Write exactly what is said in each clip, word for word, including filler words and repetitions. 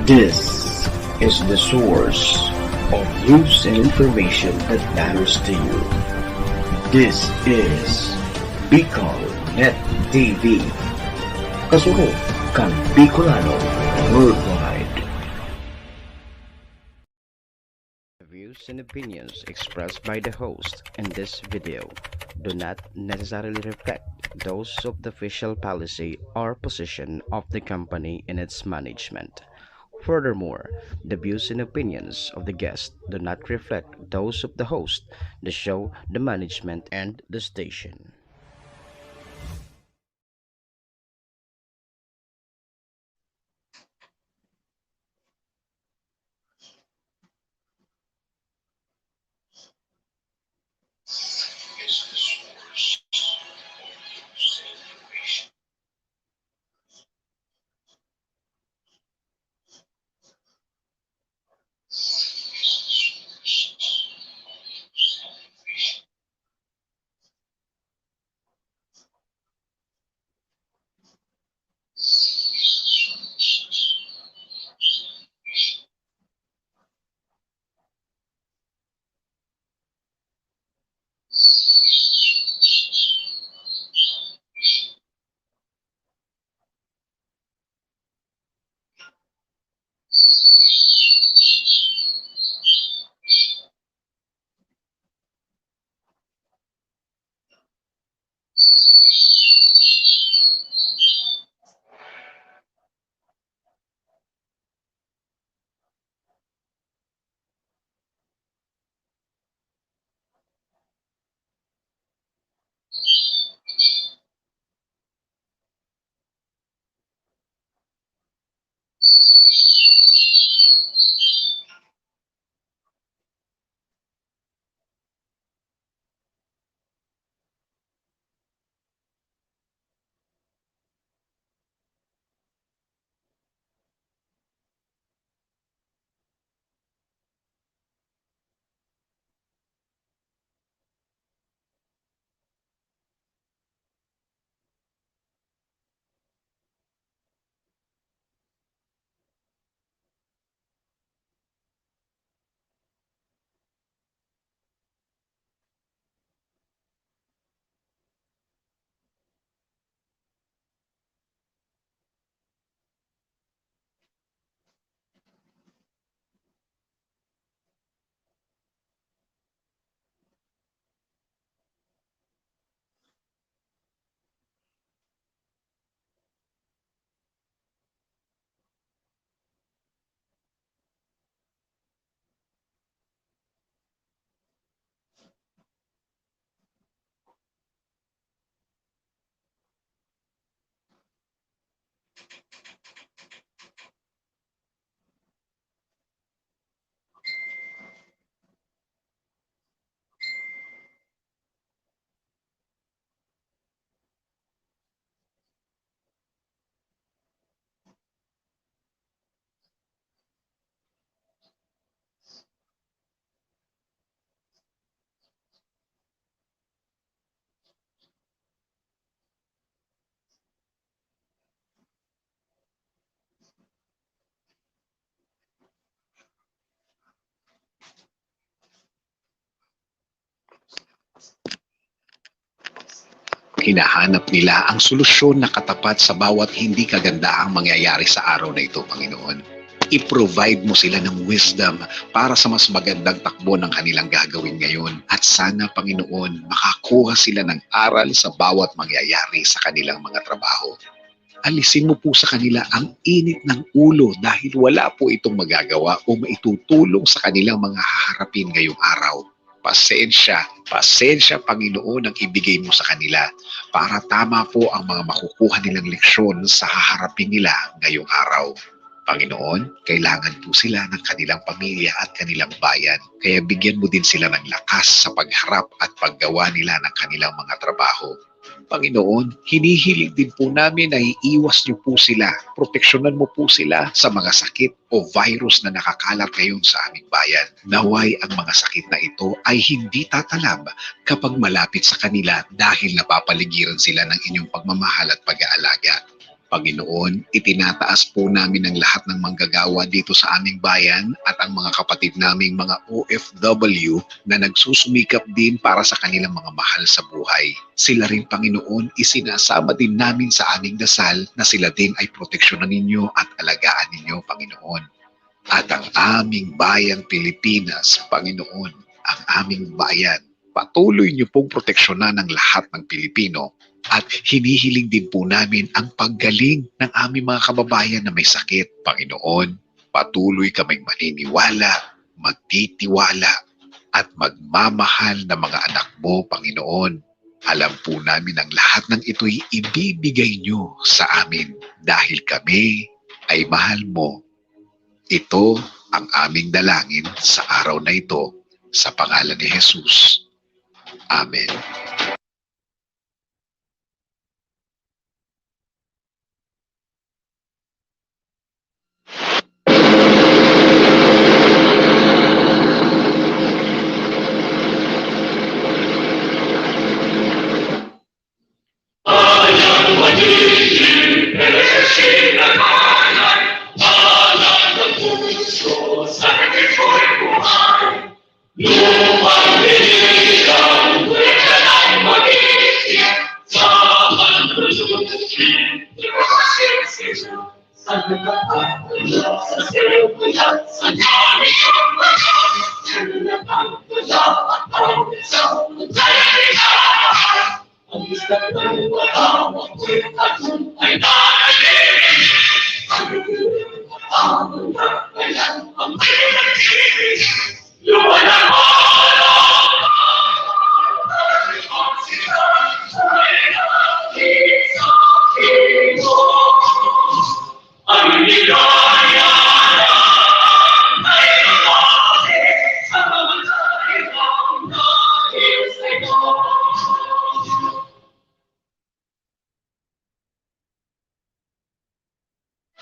This is the source of news and information that matters to you. This is Bicol Net T V. Kasurog kan Bicolano worldwide. The views and opinions expressed by the host in this video do not necessarily reflect those of the official policy or position of the company and its management. Furthermore, the views and opinions of the guest do not reflect those of the host, the show, the management, and the station. Hinahanap nila ang solusyon na katapat sa bawat hindi kagandahang mangyayari sa araw na ito, Panginoon. I-provide mo sila ng wisdom para sa mas magandang takbo ng kanilang gagawin ngayon. At sana, Panginoon, makakuha sila ng aral sa bawat mangyayari sa kanilang mga trabaho. Alisin mo po sa kanila ang init ng ulo dahil wala po itong magagawa o maitutulong sa kanilang mga haharapin ngayong araw. Pasensya, pasensya, Panginoon, ang ibigay mo sa kanila para tama po ang mga makukuha nilang leksyon sa haharapin nila ngayong araw. Panginoon, kailangan po sila ng kanilang pamilya at kanilang bayan. Kaya bigyan mo din sila ng lakas sa pagharap at paggawa nila ng kanilang mga trabaho. Panginoon, hinihiling din po namin na iiwas niyo po sila, proteksyonan mo po sila sa mga sakit o virus na nakakalat ngayon sa aming bayan. Naway ang mga sakit na ito ay hindi tatalab kapag malapit sa kanila dahil napapaligiran sila ng inyong pagmamahal at pag-aalaga. Panginoon, itinataas po namin ang lahat ng manggagawa dito sa aming bayan at ang mga kapatid naming mga O F W na nagsusumikap din para sa kanilang mga mahal sa buhay. Sila rin, Panginoon, isinasama din namin sa aming dasal na sila din ay proteksyonan ninyo at alagaan ninyo, Panginoon. At ang aming bayang Pilipinas, Panginoon, ang aming bayan, patuloy niyo pong proteksyonan ang lahat ng Pilipino at hinihiling din po namin ang paggaling ng aming mga kababayan na may sakit. Panginoon, patuloy kaming maniniwala, magtitiwala, at magmamahal na mga anak mo, Panginoon. Alam po namin ang lahat ng ito'y ibibigay niyo sa amin dahil kami ay mahal mo. Ito ang aming dalangin sa araw na ito, sa pangalan ni Jesus. Amen.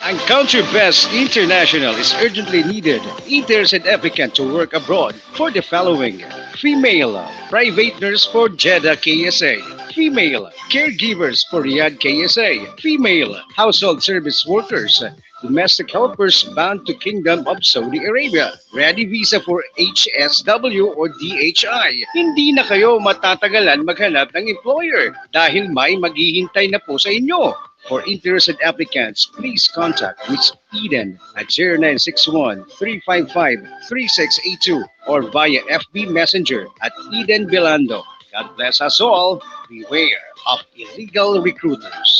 Ang Country Best International is urgently needed. Interested applicant to work abroad for the following: female, private nurse for Jeddah K S A; female, caregivers for Riyadh K S A; female, household service workers, domestic helpers bound to Kingdom of Saudi Arabia. Ready visa for H S W or D H I. Hindi na kayo matatagalan maghanap ng employer dahil may maghihintay na po sa inyo. For interested applicants, please contact Miss Eden at zero nine six one, three five five, three six eight two or via F B Messenger at Eden Belando. God bless us all. Beware of illegal recruiters.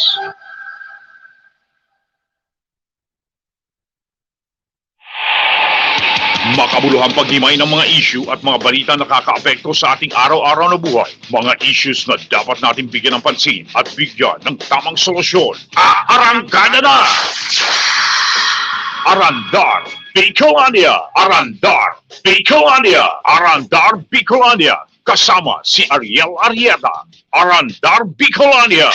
Makabuluhang paghimay ng mga isyu at mga balitang nakakaapekto sa ating araw-araw na buhay. Mga issues na dapat nating bigyan ng pansin at bigyan ng tamang solusyon. Aarangkada na! Arandar Bicolania! Arandar Bicolania! Arandar Bicolania! Kasama si Ariel Arrieta. Arandar Bicolania!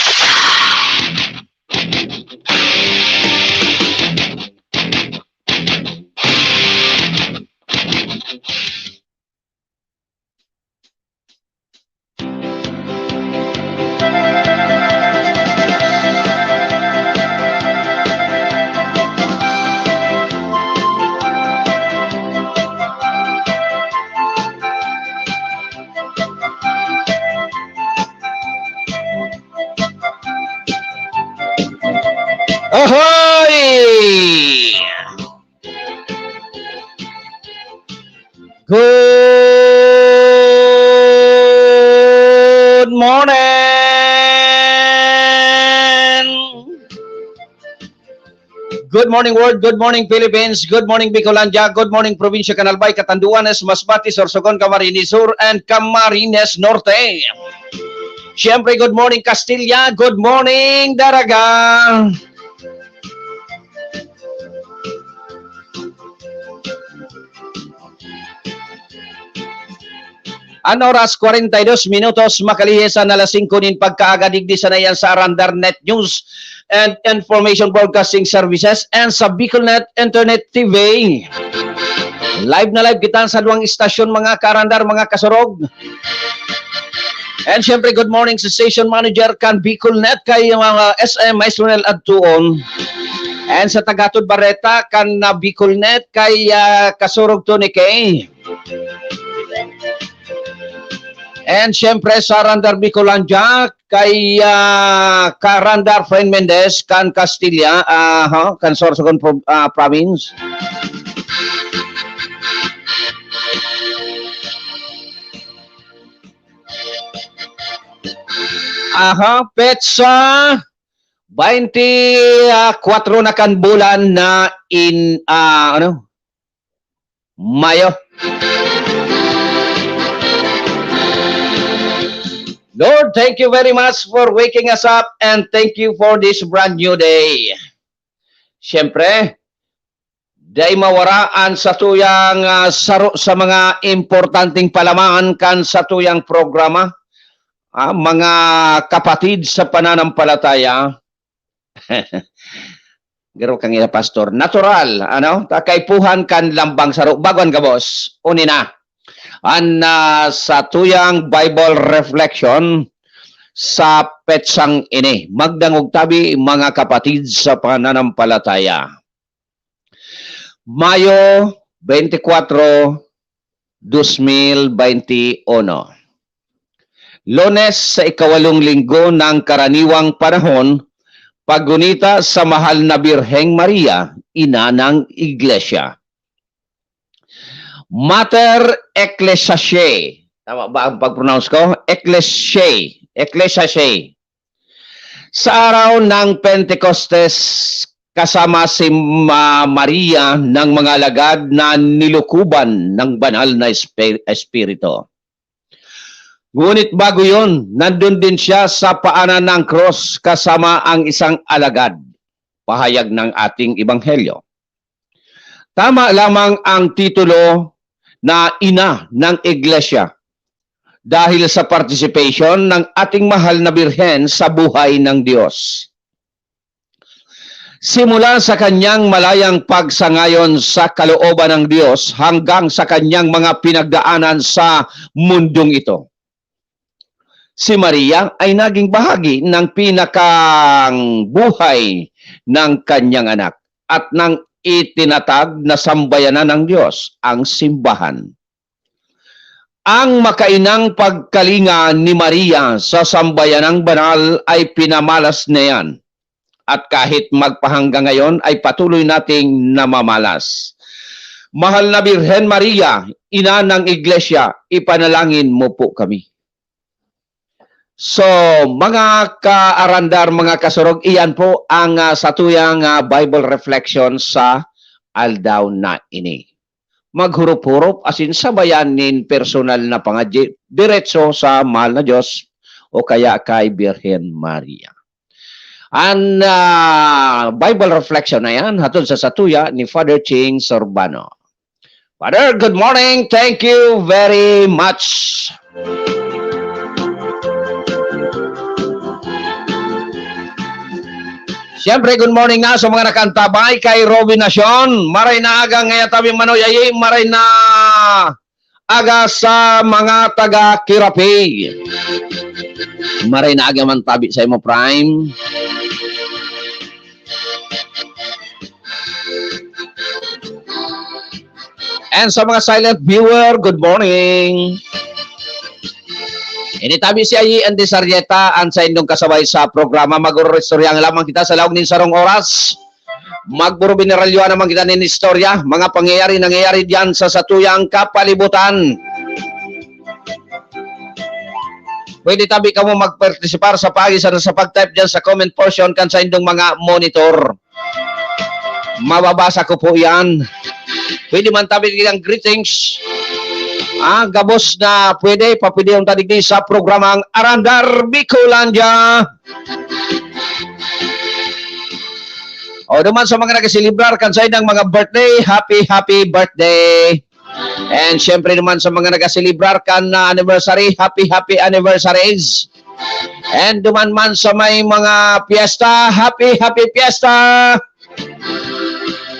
Ahoy! Good morning! Good morning, world. Good morning, Philippines. Good morning, Bicolandia. Good morning, Provincia Canalbay, Catanduanes, Masbate, Sorsogon, Camarines Sur, and Camarines Norte. Siyempre, good morning, Castilla. Good morning, Daraga. An oras, kwarenta y dos minutos, makalihis an alas singko nin pagkaaga. Digdi sana yan sa Arandar Net News and Information Broadcasting Services and sa Bicolnet Internet T V. Live na live kita sa duwang istasyon, mga kaarandar, mga kasurog. And syempre, good morning sa station manager kan Bicolnet kay mga S M Maestro Nel Adtuon. And sa tagatod bareta kan na Bicolnet kay ah, Kasurog Tony K. And syempre sa Randar Bicolandia kay ah, ka Randar Fren Mendez kan Castilla, ah, ha, kan Sorsogon Pro- ah, Province. Aha, petsa baynte kwatro na kan bulan na in, ah, ano, Mayo. Lord, thank you very much for waking us up and thank you for this brand new day. Siyempre, dai mawara an satuyang ah, saro sa mga importanteng palaman kan satuyang programa, ah, mga kapatid sa pananampalataya. Garo kang ina, Pastor. Natural, ano? Ta kaipuhan kan lambang saro. Bago an gabos, uni na. An ah, satuyang Bible reflection sa petsang ini. Magdangog tabi, mga kapatid sa pananampalataya. Mayo twenty-four, dos mil veintiuno. Lunes sa ikawalong linggo ng karaniwang panahon, paggunita sa Mahal na Birheng Maria, Ina ng Iglesia. Mater Ecclesiae. Tama ba ang pag-pronounce ko? Ecclesiae. Ecclesiae. Sa araw ng Pentecostes, kasama si Ma- Maria ng mga alagad na nilukuban ng banal na espe- espiritu. Ngunit bago yon, nandun din siya sa paanan ng krus kasama ang isang alagad, pahayag ng ating ebanghelyo. Tama lamang ang titulo na ina ng iglesia dahil sa participation ng ating mahal na Birhen sa buhay ng Diyos. Simula sa kanyang malayang pagsangayon sa kalooban ng Diyos hanggang sa kanyang mga pinagdaanan sa mundong ito. Si Maria ay naging bahagi ng pinakang buhay ng kanyang anak at ng itinatag na sambayanan ng Diyos, ang simbahan. Ang makainang pagkalinga ni Maria sa sambayanang banal ay pinamalas niya yan. At kahit magpahanggang ngayon ay patuloy nating namamalas. Mahal na Birhen Maria, Ina ng Iglesia, ipanalangin mo po kami. So, mga kaarandar, mga kasurog, iyan po ang ah, satuyang ah, Bible reflection sa aldaw na ini. Maghurop-hurop asin sabayan nin personal na pangadyi diretso sa mahal na Diyos o kaya kay Birhen Maria. An ah, Bible reflection na yan, hatod sa satuya ni Father Ching Sorbano. Father, good morning. Thank you very much. Siyempre, good morning na sa mga nakantabay kay Robin Nacion. Maray na aga ngaya tabi manoy ayi, maray na aga sa mga taga Kirapi. Maray na aga man tabi sa imo, Prime. And sa mga silent viewer, good morning. Ini tabi si Ayi and Desarieta, ang sa indong kasabay sa programa. Magururistoryang lamang kita sa laog nin sarong oras. Magburubineralyo naman kita nin istorya, mga pangyayari nangyayari diyan sa satuyang kapalibutan. Pwede tabi kamo magpartisipar sa paagi sa, sa pag-type diyan sa comment portion kan sa indong mga monitor. Mababasa ko po yan. Pwede man tabi kitang greetings. Ah, gabos na pwede, papidihon ta digdi sa programang Arandar Bicolandia. O, duman sa mga nagaselebrar kan sa indang mga birthday, happy, happy birthday. And syempre naman sa mga nagaselebrar kan na anniversary, happy, happy anniversaries. And duman man sa may mga piyesta, happy, happy piyesta!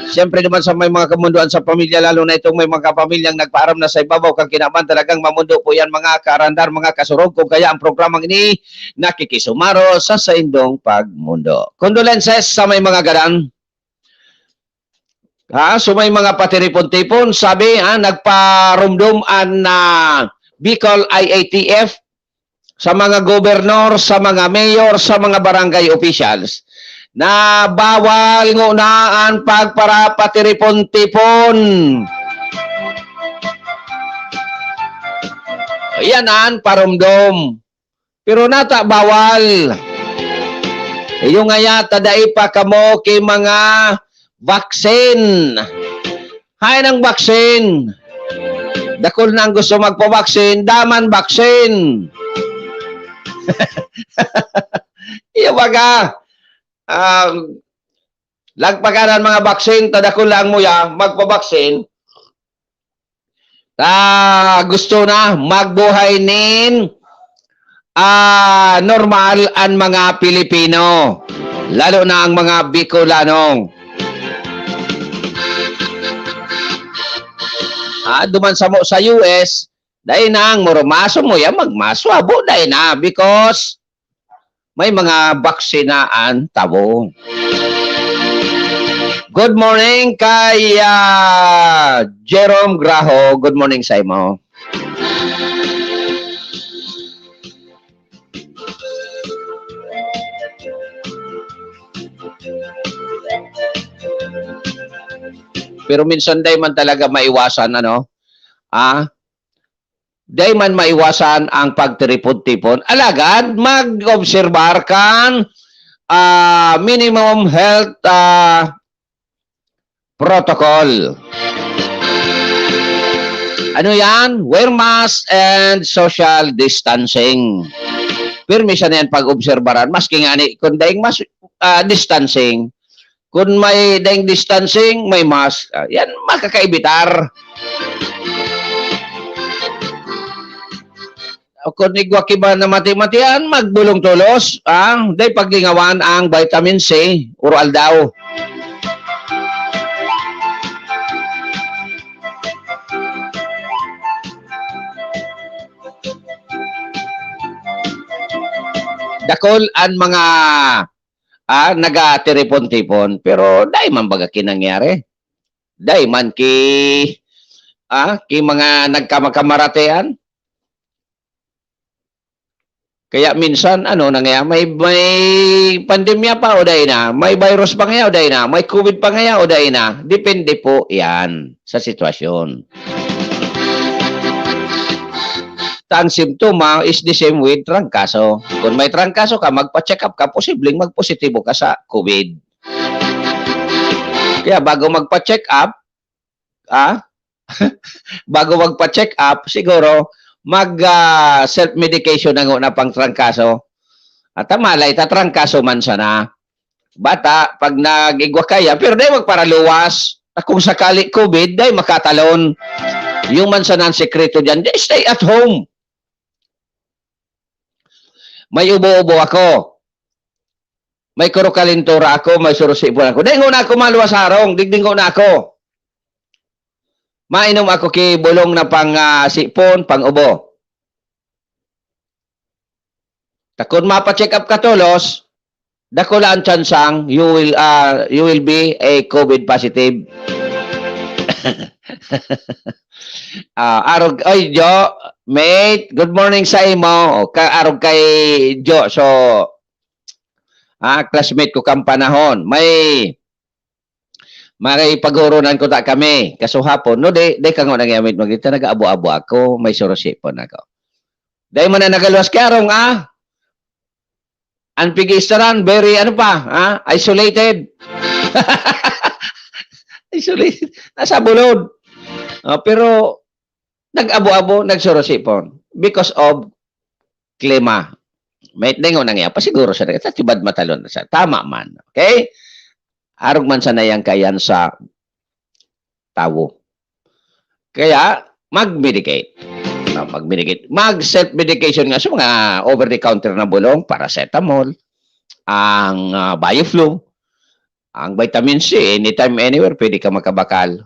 Siyempre naman sa may mga kamundoan sa pamilya, lalo na itong may mga pamilyang nagpaaram na sa ibabaw kan kinaban, talagang mamundo po yan, mga kaarandar, mga kasurog. Kung kaya ang programang ini nakikisumaro sa saindong pagmundo. Condolences sa may mga gadan. Ha? So may mga patiripon-tipon, sabi, ha, nagparumdom an, ah, Bicol I A T F sa mga gobernor, sa mga mayor, sa mga barangay officials na bawal ngona an pagparapatiripon-tipon. Yan an parumdom. Pero nata bawal. Iyo ngaya ta dai pa kamo ki mga vaccine. Haen ang vaccine? Dakul na ang gusto magpa-vaccine, daman vaccine. Iyo baga, um, lagpakan an mga vaccine, ta dakul na ang muya, magpa-vaccine. Ta gusto na magbuhay nin, ah, normal an mga Pilipino, lalo na ang mga Bicolano. Ah, duman samo sa U S, dai na ang moromaso mo yan, magmaso, abo, dai na, because may mga baksinaan tabo. Good morning kay, ah, Jerome Graho. Good morning sa imo. Pero minsan dai man talaga maiwasan, ano? Ah, dai man maiwasan ang pagtiripon-tipon. Alagad, mag-obserbar kan, ah, minimum health, ah, protocol. Ano yan? Wear mask and social distancing. Pirmi siya na yan pag-obserbaran. Maski nga ni, kung daing mas, ah, distancing, kung may daing distancing, may mask. Ah, yan, makakaibitar. O kung igwa ki ba na mati-matian, magbolong tolos, ah, dai paglingawan ang vitamin C, uro-aldaw. Dakul an mga, ah, nagatiripon-tipon, pero dai man baga ki nangyari. Dai man ki, ah, ki mga nagkamakamaratay. Kaya minsan, ano na ngaya, may, may pandemya pa o dai na? May virus pa ngaya o dai na? May covid pa ngaya o dai na? Depende po yan sa sitwasyon. Ta ang simptoma is the same with trangkaso. Kung may trangkaso ka, magpa-check up ka, posibleng magpositibo ka sa covid. Kaya bago magpa-check up, ah, bago magpa-check up, siguro mag, ah, self-medication na ngona pang trangkaso. At malay ta, trangkaso man sana. Bata, pag nag-igwa kaya, pero dai magparaluwas. At kung sakali covid, dai makatalon. Yung man sana ang sekreto dyan, di stay at home. May ubo-ubo ako. May kurokalintura ako, may surusipon ako. Dai ngona ako maluwas harong, digdi ngona ako. Mainom ako ki bolong na pang, ah, sipon, pang ubo. Ta kun mapa-check up ka tolos, dakula an tsansang you will, ah, you will be a covid positive. Ah, arog, oy, Jo, mate, good morning sa imo. O, ka-, arog kay Jo, so, ah, classmate ko kang panahon. May, may paghuronan ko ta kami. Kasuhapon, no, di, di ka nga nangyamit mag-, nag-aabo-abo ako, may surusipon ako. Dai man na nagaluwas ki arong, ah. Ang pigistaran, very, ano pa, ah, isolated. Isolated. Nasa bulod. Ah, pero, nag-abo-abo, nagsurusipon. Because of klima. May ningon na niya, pasiguro siya na, "Tatibad matalon na siya." Tama man. Okay? Arog man sana yan kayan sa tawo. Kaya, mag-medicate. Ah, mag-medicate. Mag-self-medication nga sa mga over-the-counter na bulong, paracetamol, ang, ah, Bioflu, Ang vitamin C, anytime, anywhere, pwede ka makabakal.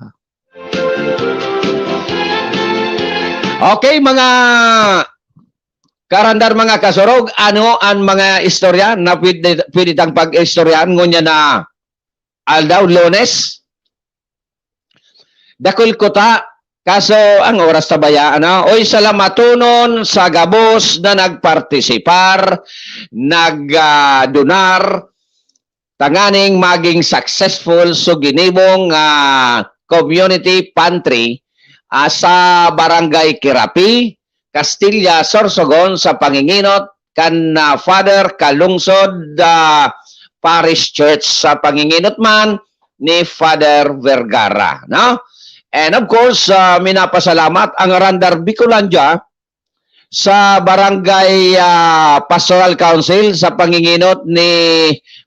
Okay, mga karandar, mga kasurog, ano ang mga istorya na pwede, pwede tang pag-istoryahan ngunyan na aldaw, Lunes? Dakul kuta, kaso ang oras ta baya, ano? Oy, salamatonon sa gabos na nagpartisipar, nag, ah, donar, tanganing maging successful so ginibong, ah, community pantry, ah, sa Barangay Kirapi, Castilla, Sorsogon, sa panginginot kan, ah, Father Kalungsod, ah, Parish Church, sa panginginot man ni Father Vergara, no? And of course, ah, minapasalamat ang Randar Bicolandia sa Barangay, ah, Pastoral Council sa panginginot ni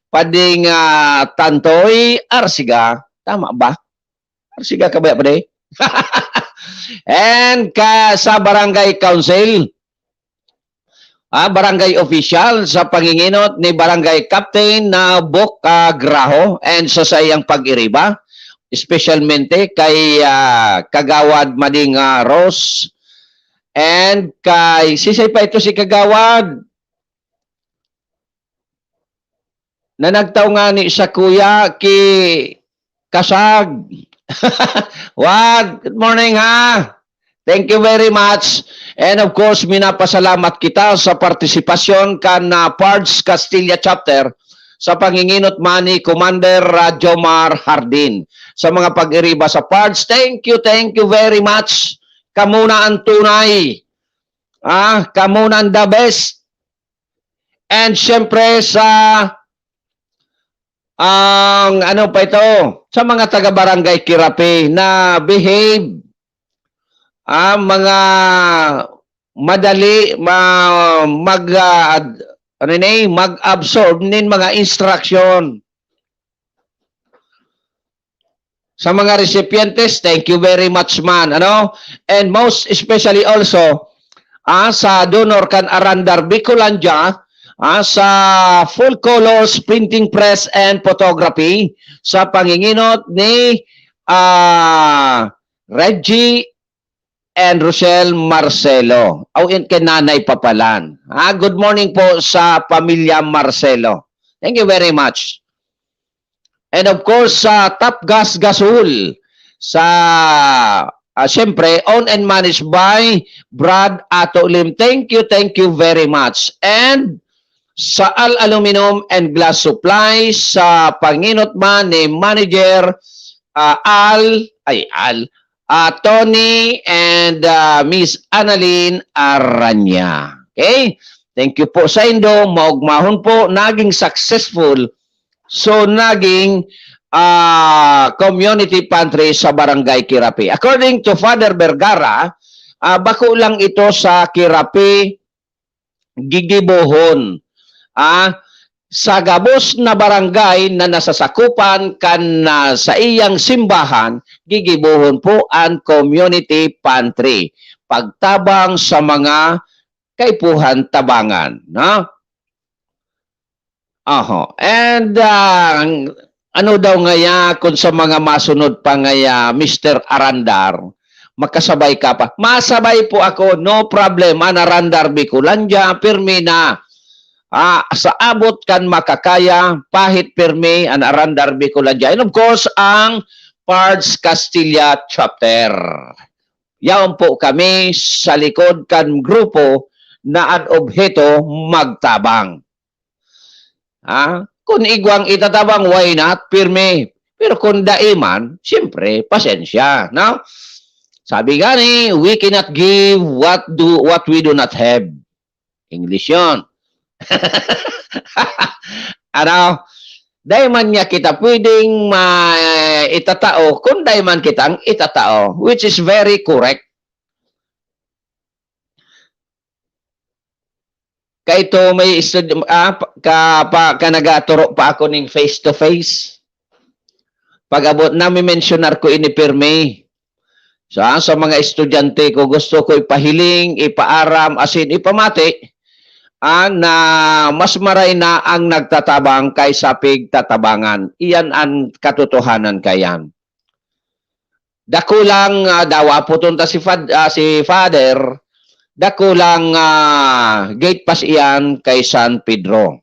Pading, ah, Tantoy Arsiga. Tama ba? Arsiga ka ba, Padi? And ka, sa Barangay Council, ah, barangay official sa panginginot ni Barangay Captain na Bocagraho and sa saiyang pag-iriba, especialmente kay, ah, Kagawad Mading, ah, Rose and kay, sisay pa ito si Kagawad? Na nagtao ngani sa kuya ki Kasag. Wag, good morning ha. Thank you very much. And of course, minapasalamat kita sa partisipasyon kan, ah, Pards Castilla Chapter sa panginginot man ni Commander, ah, Jomar Hardin. Sa mga pag-iriba sa Pards, thank you, thank you very much. Kamo na ang tunay. Ah, kamo na ang the best. And syempre sa ang ano pa ito, sa mga taga Barangay Kirapi na behave, ah, mga madali ma-, mag, ah, ad-, ano ni, mag-absorb nin mga instruction. Sa mga recipientes, thank you very much man, ano? And most especially also, ah, sa donor kan Arandar Bicolandia, ah, sa Full Colors Printing Press and Photography, sa panginginot ni, ah, Reggie and Rochelle Marcelo. Aw, in, kay Nanay Papalan. Ah, good morning po sa pamilya Marcelo. Thank you very much. And of course, sa Top Gas Gasol, sa, ah, siyempre, owned and managed by Brad Ato Lim. Thank you, thank you very much. And sa Al Aluminum and Glass Supply, sa panginot man ni Manager, ah, Al, ay, Al, ah, Tony and, ah, Miss Annalyn Aranya. Okay? Thank you po sa indo. Maugmahon po, naging successful. So, naging, ah, community pantry sa Barangay Kirapi. According to Father Vergara, ah, bako lang ito sa Kirapi, gigibohon. Ah, sa gabos na barangay na nasasakupan kan, ah, saiyang simbahan, gigibohon po an community pantry. Pagtabang sa mga kaipuhan tabangan, no? Oho. And, ah, ang ano daw ngaya kung sa mga masunod pa ngaya, Mister Arandar, makasabay ka pa? Masabay po ako, no problem. An Arandar Bicolandia, pirmi na. Ah, sa abot kan makakaya, pahit pirmi an Arandar Bicolandia. And of course, ang Pards Castilla Chapter. Yaon po kami sa likod kan grupo na an obheto magtabang. Ah, kun igwang itatabang, why not? Pirmi. Pero kun dai man, siyempre, pasensya, no? Sabi gani, "We cannot give what do, what we do not have." English yon. Ano? Dai man niya kita pwedeng ma-, itatao kun dai man kitang itatao, which is very correct. Kaito may istud-, ah, pa, ka, pa, ka nagaturo pa ako ning face to face. Pag-abot na, mi-mensionar ko ini pirmi. Sa, sa mga estudyante ko, gusto ko ipahiling, ipaaram, asin ipamati ah, na mas maray na ang nagtatabang kaysa pigtatabangan. Iyan an katotohanan kayan. Dakulang, ah, dawa po ta si fad-, ah, si Father, dakulang, ah, gate pass iyan kay San Pedro.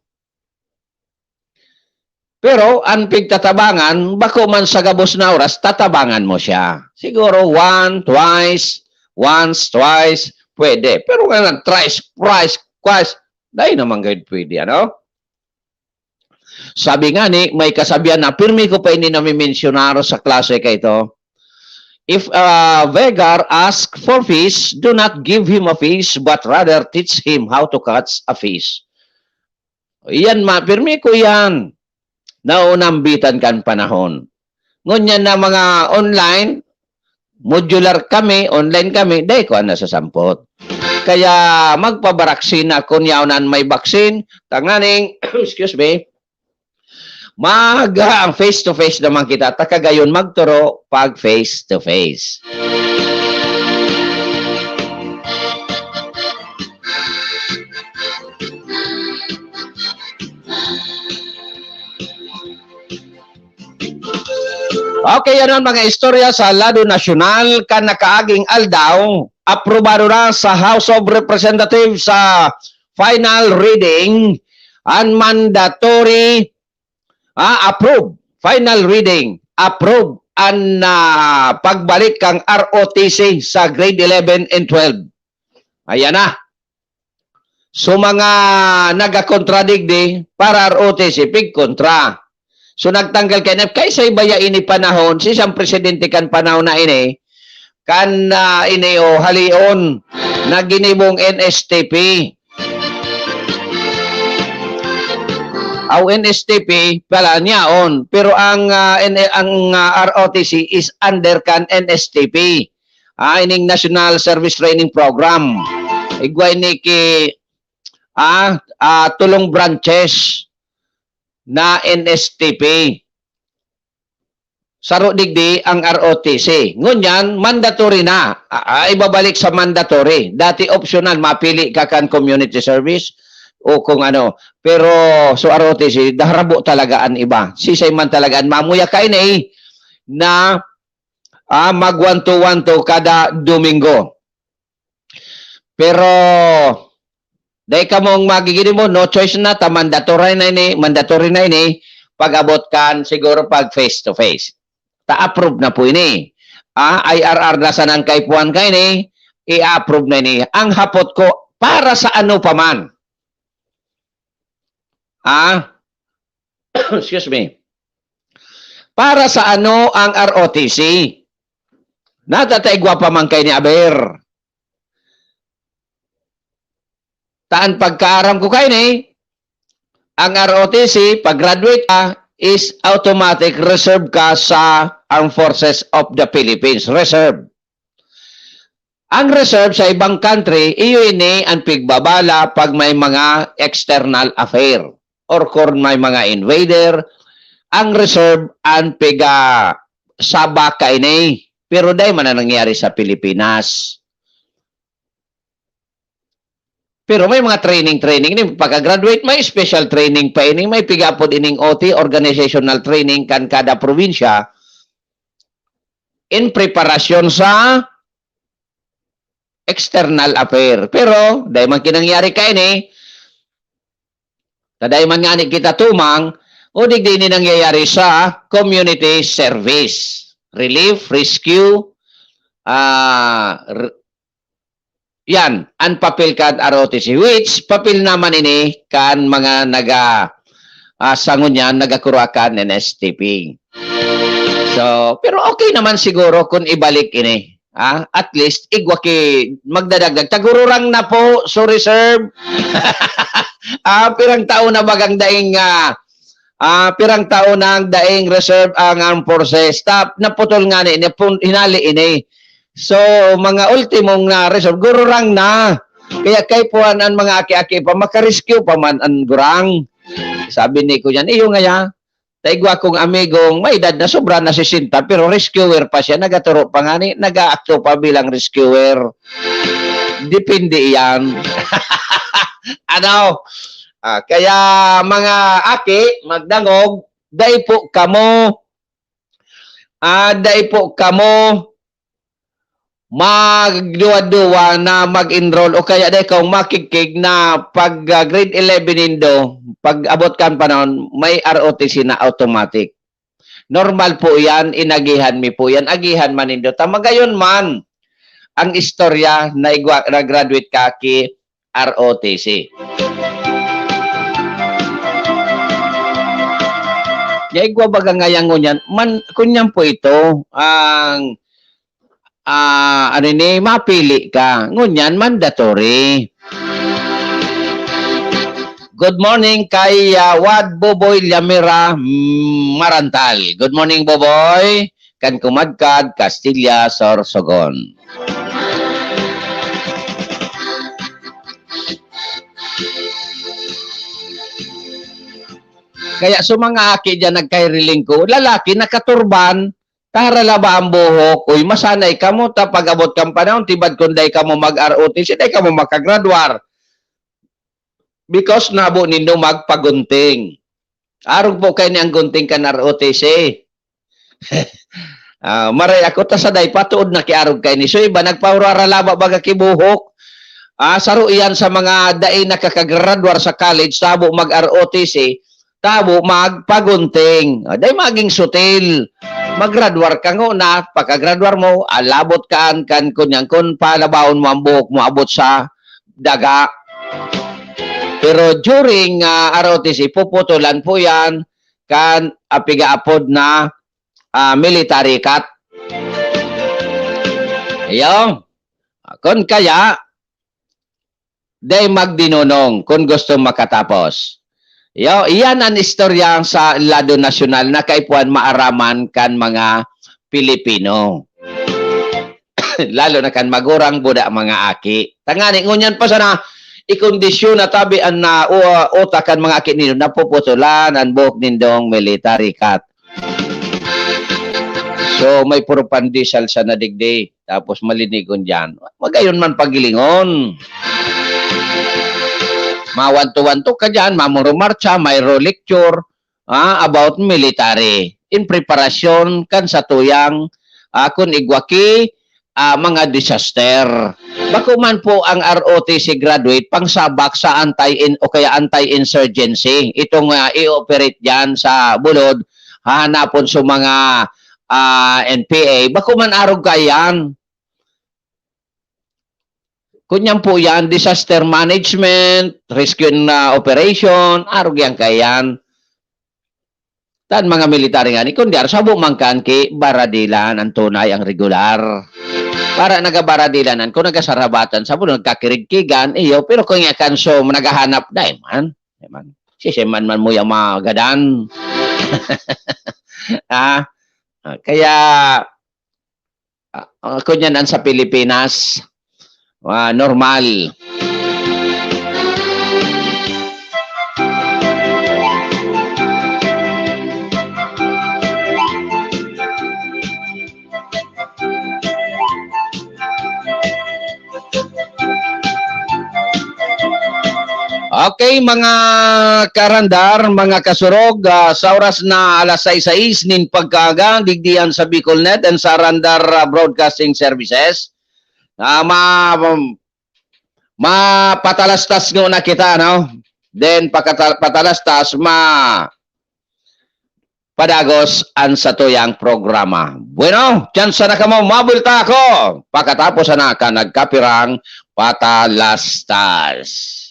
Pero an pigtatabangan, bako man sa gabos na oras, tatabangan mo siya. Siguro one, twice, once, twice, pwede. Pero nga lang, thrice, thrice, twice, dai naman gayud pwede, ano? Sabi nga ni, may kasabihan na, pirmi ko pa ini namimensionar sa klase kay ito. If a beggar ask for fish, do not give him a fish, but rather teach him how to catch a fish. Iyan, ma, pirmi ko yan. Naunambitan kan panahon. Ngunyan na mga online, modular kami, online kami, dai ko na nasasampot. Kaya magpabaraksina kun yaon an may baksin, tanganing, excuse me, mag, ah, face to face naman kita. Ta kagayon magtoro pag face to face. Okay, yan ang mga istorya sa lado nasyonal. Kan nakaaging aldaw, aprobado na sa House of Representatives sa final reading an mandatory, ah, approve. Final reading, approve an, ah, pagbalik kan R O T C sa grade eleven and twelve. Ayan na. So, mga nagakontra digdi, para R O T C, pigkontra. So, nagtanggal ka N F. Kay sa iba ya ini panahon, si isang presidente kan panahon na ini, kan, ah, ini o halion, na ginibong N S T P. Aw, N S T P pala niyaon. Pero ang, ah, N-, ang, ah, R O T C is under kan N S T P. Ah, ining National Service Training Program. Igwa ini ki, ah, ah, tulong branches na N S T P. Saro digdi ang R O T C. Ngunyan, mandatory na. Ah, ah, ibabalik sa mandatory. Dati optional, mapili ka kan community service o kung ano. Pero sa R O T C, daharabo talaga an iba. Sisay man talaga an mamuya kaini na, ah, mag-one-two-one-two kada Domingo. Pero, dai kamong magigin mo, no choice na, ta mandatory na ini, mandatory na ini, pag-abot kan siguro pag face to face. Ta approve na po ini. Ah, I R R na sanang kaipuhan kaini, i-approve na ini. Ang hapot ko, para sa ano pa man? Ah, excuse me. Para sa ano ang R O T C? Natataigwa pa man kaini, aber. Ta an pagkaaram ko kaini, ang R O T C, pag graduate ka, is automatic reserve ka sa Armed Forces of the Philippines. Reserve. Ang reserve sa ibang country, iyo ini an pigbabala pag may mga external affair or kung may mga invader. Ang reserve an piga sabak kaini. Pero dai man na nangyari sa Pilipinas. Pero may mga training, training ni pagka-graduate, may special training pa ini, may piga pod ining O T, organizational training, kan kada probinsya in preparasyon sa external affair. Pero dai man kinangyari kaini, ta dai man ngani kita tumang, o digdi ini nangyayari sa community service, relief, rescue, ah, r-, yan, an papel kan R O T C, which papel naman ini kan mga naga, ah, sa ngunyan, nagakuro kan N S T P. So, pero okay naman siguro kung ibalik ini. Ah, at least, igwa ki magdadagdag. Ta gururang na po, sorry, sir. Ah, pirang taon na bagang daing, ah, ah, pirang taon na ang daing reserve ang armed forces. Tap, naputol nga ni, napun-, hinali ini. So, mga ultimong na reserve, gururang na. Kaya kaipuhan an mga aki-aki pa, makarescue pa man an gurang. Sabi ni Kuya, iyo nga ya, ta igwa kong amigong may edad na sobra na sesenta, pero rescuer pa siya, nagaturo pa ngani, nag-aakto pa bilang rescuer. Depende iyan. Ano? Ah, kaya mga aki, magdangog, dai po kamo, ah, dai po kamo magduwa-duwa na mag-enroll o kaya dai kamo makigkig na pag, ah, grade eleven nindo, pag abot kan panahon, may R O T C na automatic. Normal po yan, inagihan mi po yan, agihan man nindo. Ta magayon man ang istorya na igwa, na graduate ka ki R O T C. Ya igwa baga ngayang ngunyan, man, kunyan po ito, ang, ah, ano ini, mapili ka. Ngunyan, mandatory. Good morning kay, ah, Wad Boboy Llamera, mm, Marantal. Good morning, Boboy. Kan kumadkad, Castilla, Sorsogon. Kaya sa mga aki diyan nagkahiriling ko, lalaki nakaturban, taralaba ang buhok, uy, masanay kamo ta pag-abot kan panahon, tibad kun dai kamo mag-R O T C, dai kamo makagradwar. Because nabo nindo magpagunting. Arog po kaini ang gunting kan R O T C. Ah, maray ako, ta saday pa, tood na ki arog kaini. So, iba, nagpahurara laba baga ki buhok. Ah, saro iyan sa mga dai nakakagradwar sa college, tabo mag-R O T C, tabo magpagunting. Ah, dai maging sutil. Magradwar ka ngona, pagkagradwar mo, alabot ka an kan kunyan, kun palabahon mo ang buhok mo, abot sa daga. Pero during, ah, R O T C, puputulan po yan kan, ah, pigaapod na, ah, military cut. Iyo. Kun kaya, dai magdinunong kun gusto makatapos. Iyo, iyan an istorya sa lado nasyonal na kaipuhan maaraman kan mga Pilipino. Lalo na kan magurang buda mga aki. Tangani, ngunyan pa sana, ikondisyon na tabi an na, u-, utak kan mga aki nindo, napuputulan an buhok nindong military cut. So, may puro pandesal sana digdi, tapos malinigon diyan. Magayon man pagilingon. Mawanto-wanto ka diyan, mamurumarcha, mayro lecture, ah, about military. In preparasyon kan satuyang, ah, kun igwa ki, ah, mga disaster. Bako man po ang R O T C graduate pangsabak sa anti-in-, o kaya anti-insurgency. Itong, ah, i-operate diyan sa Bulod, hahanapon sa mga, ah, N P A. Bako man arog kaiyan. Kunyan po yan, disaster management, rescue na operation, arog yan kaiyan. Tan mga military ngani, kun diyan, sabo man kan ki baradilan ang tunay, ang regular. Para nagabaradilanan, kung nagasarabatan, sabo, nagkakirigkigan, iyo, pero kung yakan, so, naghahanap, dai man. Dai man. Sisiman man mo yung mga gadan. Ah, ah, kaya, ah, ah, kunyan an sa Pilipinas, ah, normal. Okay, mga karandar, mga kasurog, ah, sa oras na alas sais sais nin pagkaaga, digdi yan sa Bicolnet and sa Arandar, ah, Broadcasting Services. Ah, ma-, mapatalastas nguna kita, no? Then, pakata-, patalastas, ma-, padagos an satuyang programa. Bueno, tsansa na kamo, mabulta ako pakatapos sana kan nagkapirang patalastas.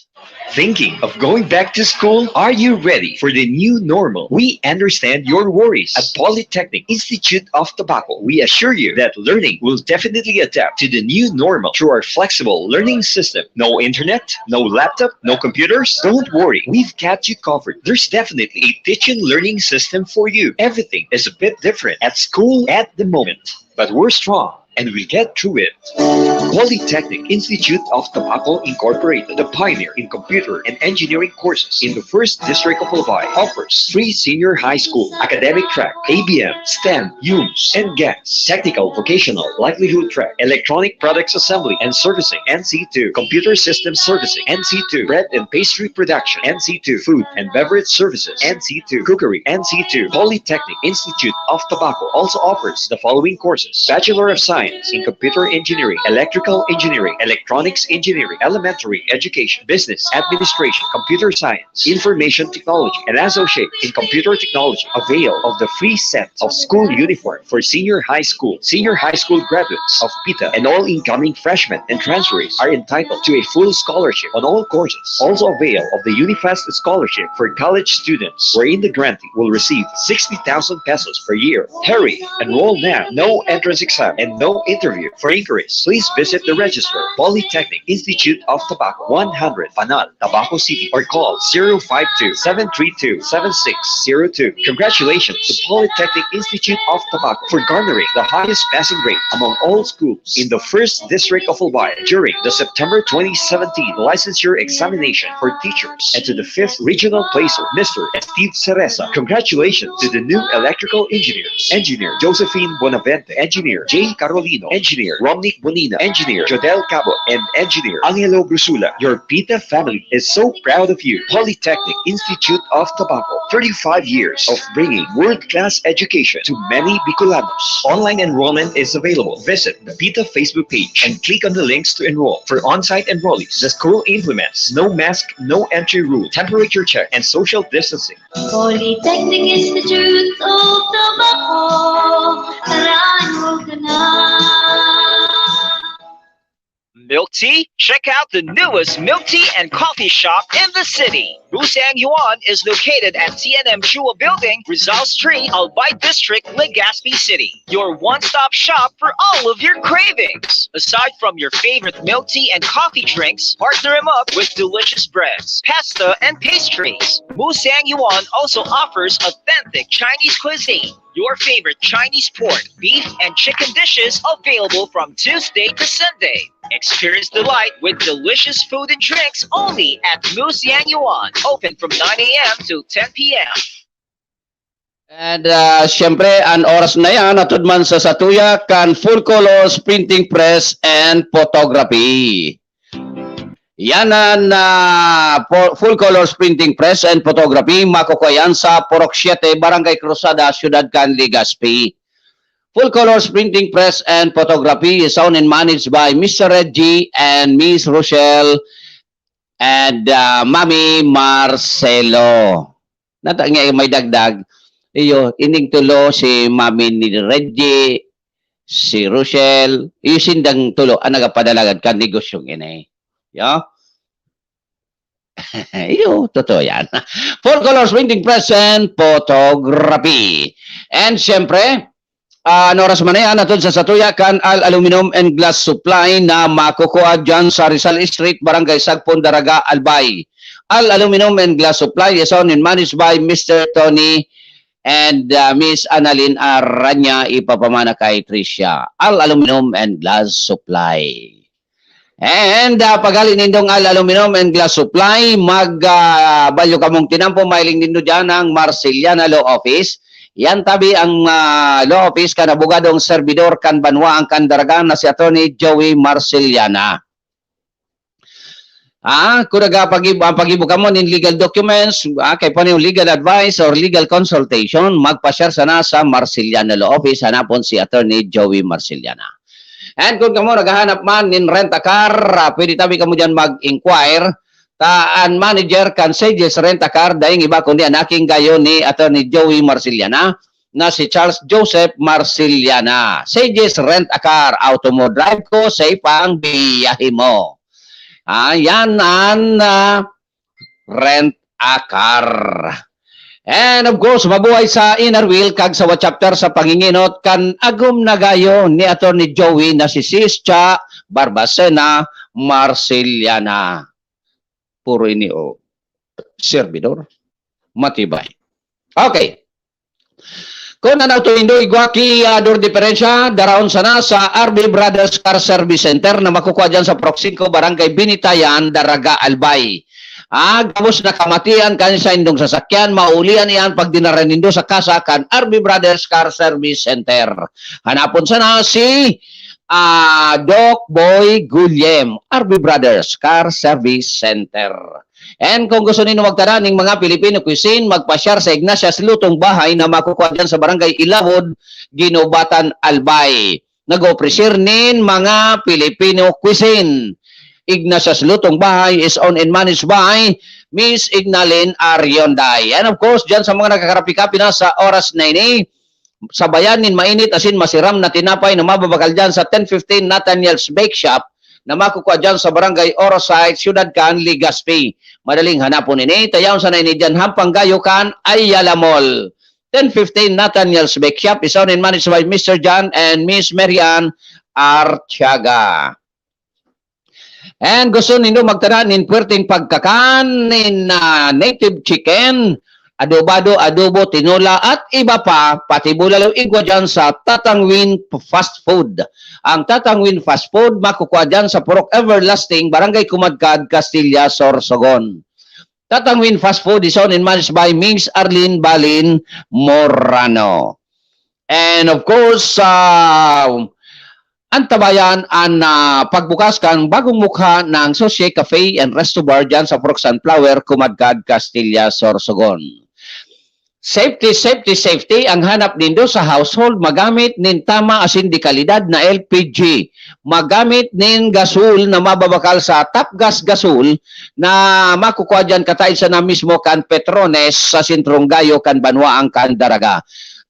Thinking of going back to school? Are you ready for the new normal? We understand your worries. At Polytechnic Institute of Tabaco, we assure you that learning will definitely adapt to the new normal through our flexible learning system. No internet, no laptop, no computers? Don't worry, we've got you covered. There's definitely a teaching learning system for you. Everything is a bit different at school at the moment, but we're strong. and we get through it. Polytechnic Institute of Tabaco Incorporated, the pioneer in computer and engineering courses in the first district of Albay, offers free senior high school academic track, A B M, STEM, UMS, and GAS, technical vocational livelihood track, electronic products assembly and servicing, N C two, computer system servicing, N C two, bread and pastry production, N C two, food and beverage services, N C two, cookery, N C two. Polytechnic Institute of Tabaco also offers the following courses: Bachelor of Science in Computer Engineering, Electrical Engineering, Electronics Engineering, Elementary Education, Business Administration, Computer Science, Information Technology, and Associate in Computer Technology. Avail of the free set of school uniform for senior high school, senior high school graduates of PITA, and all incoming freshmen and transferees are entitled to a full scholarship on all courses. Also avail of the UNIFEST scholarship for college students, wherein the grantee will receive sixty thousand pesos per year. Hurry! Enroll now. No entrance exam and no interview. For inquiries, please visit the registrar, Polytechnic Institute of Tobacco, one hundred Panal, Tabaco City, or call zero five two, seven three two, seven six zero two. Congratulations to Polytechnic Institute of Tobacco for garnering the highest passing rate among all schools in the first district of Albay during the September twenty seventeen licensure examination for teachers, and to the fifth regional placer, Mister Steve Cereza. Congratulations to the new electrical engineers, Engineer Josephine Bonavente, Engineer Jay Carolino, Engineer Romnick Bonina, Engineer Jodel Cabo, and Engineer Angelo Brusula. Your PITA family is so proud of you. Polytechnic Institute of Tobacco, thirty-five years of bringing world-class education to many Bicolanos. Online enrollment is available. Visit the PITA Facebook page and click on the links to enroll. For on-site enrollees, the school implements no mask, no entry rule, temperature check, and social distancing. Polytechnic Institute of Tobacco, tara, enroll ka na. Milk tea? Check out the newest milk tea and coffee shop in the city. Musang Yuan is located at T N M Chua Building, Rizal Street, Albay District, Legazpi City. Your one-stop shop for all of your cravings. Aside from your favorite milk tea and coffee drinks, partner 'em up with delicious breads, pasta, and pastries. Musang Yuan also offers authentic Chinese cuisine. Your favorite Chinese pork, beef, and chicken dishes available from Tuesday to Sunday. Experience delight with delicious food and drinks only at Musang Yuan. Open from nine a.m. to ten p.m. And uh, siyempre, an oras na yan, atud man sa satuya kan Full Colors Printing Press and Photography. Yan an uh, Full Colors Printing Press and Photography. Makukuha yan sa Purok siete, Barangay Cruzada, Siyudad kan Legazpi. Full Colors Printing Press and Photography is owned and managed by Mister Reggie and Miss Rochelle and uh, Mami Marcelo. Nata nga may dagdag, iyo, ining tulo si Mami ni Reggie, si Rochelle, iyo sindang tulo ang nagapadalagan kan negosyong ini. Yo? Iyo, totoo yan. Full Colors Printing Press and Photography. And siyempre, uh, an oras man na yan, atod sa satuya kan Al Aluminum and Glass Supply na makukuha dyan sa Rizal Street, Barangay Sagpon, Daraga, Albay. Al Aluminum and Glass Supply is owned and managed by Mister Tony and uh, Miss Annalyn Aranya, ipapamana kay Tricia. Al Aluminum and Glass Supply. And uh, paghali nindong Al Aluminum and Glass Supply, mag uh, balyo kamong tinampo, mahiling nindo dyan ang Marceliana Law Office. Yan tabi ang uh, law office kan abogadong serbidor kan banwaan kan Daraga na si Attorney Joey Marceliana. Ah, kung nagapag-, ang pag-ibo kamo nin legal documents, ah, kay pa yung legal advice or legal consultation, magpa-share sana sa Marceliana Law Office, hanapon si Attorney Joey Marceliana. And kung kamo naghahanap man nin rent a car, ah, pwede tabi kamo dyan mag-inquire. Ta an manager kan Sages Rent a Car, daing iba kundi an aking gayo ni Attorney Joey Marceliana, na si Charles Joseph Marceliana. Sages Rent a Car, auto mo drive ko, safe ang biyahe mo. Ah, yan an uh, rent a car. And of course, mabuhay sa inner wheel kag sa chapter sa panginginot kan agom na gayo ni Attorney Joey na si Sis Cha Barbacena Marceliana. Puro ini o servidor. Matibay. Okay. Kun an auto nindo igwa ki, ah, dur diferensya, daraon sana sa R B Brothers Car Service Center na makukuha diyan sa Purok singko, Barangay Binitayan, Daraga, Albay. Ah, gabos na kamatian kan saindong sasakyan, maulian iyan pag dinara nindo sa kasa kan R B Brothers Car Service Center. Hanapon sana si, ah, Doc Boy Guillem, R B Brothers Car Service Center. And kung gusto nindo magtana ning mga Filipino cuisine, magpasyar sa Ignatius Lutong Bahay na makukuha diyan sa Barangay Ilawod, Guinobatan, Albay. Nag-opresir nin mga Filipino cuisine. Ignatius Lutong Bahay is owned and managed by Miss Ignalyn Arionday. And of course, diyan sa mga nagkakarapi-kapi na sa oras na ini, sabayan nin mainit asin masiram na tinapay na mababakal diyan sa ten fifteen Nathaniel's Bake Shop na makukuha diyan sa Barangay Orosite, Siyudad kan Legazpi. Madaling hanapon ini, ta yaon sana ini diyan hampang gayo kan Ayala Mall. Ten fifteen Nathaniel's Bake Shop is owned and managed by Mister John and Miss Marian Artiaga. And gusto nindo magtana nin puwerteng pagkakan, nin, ah, native chicken, adobado, adobo, tinola, at iba pa, pati bulalo, igwa diyan sa Tatang Win Fast Food. Ang Tatang Win Fast Food, makukuha diyan sa Purok Everlasting, Barangay Kumadkad, Castilla, Sorsogon. Tatang Win Fast Food is owned and managed by Miss Arlene Balin Morano. And of course, ah, antabayan an, ah, pagbukas kan bagong mukha ng Sosie Cafe and Resto Bar diyan sa Purok Sunflower, Kumadkad, Castilla, Sorsogon. Safety, safety, safety ang hanap nindo sa household. Magamit nin tama asin de kalidad na L P G. Magamit nin gasol na mababakal sa Top Gas Gasol na makukuha diyan kataid sana mismo kan Petrones sa sentrong gayo kan banwaan kan Daraga.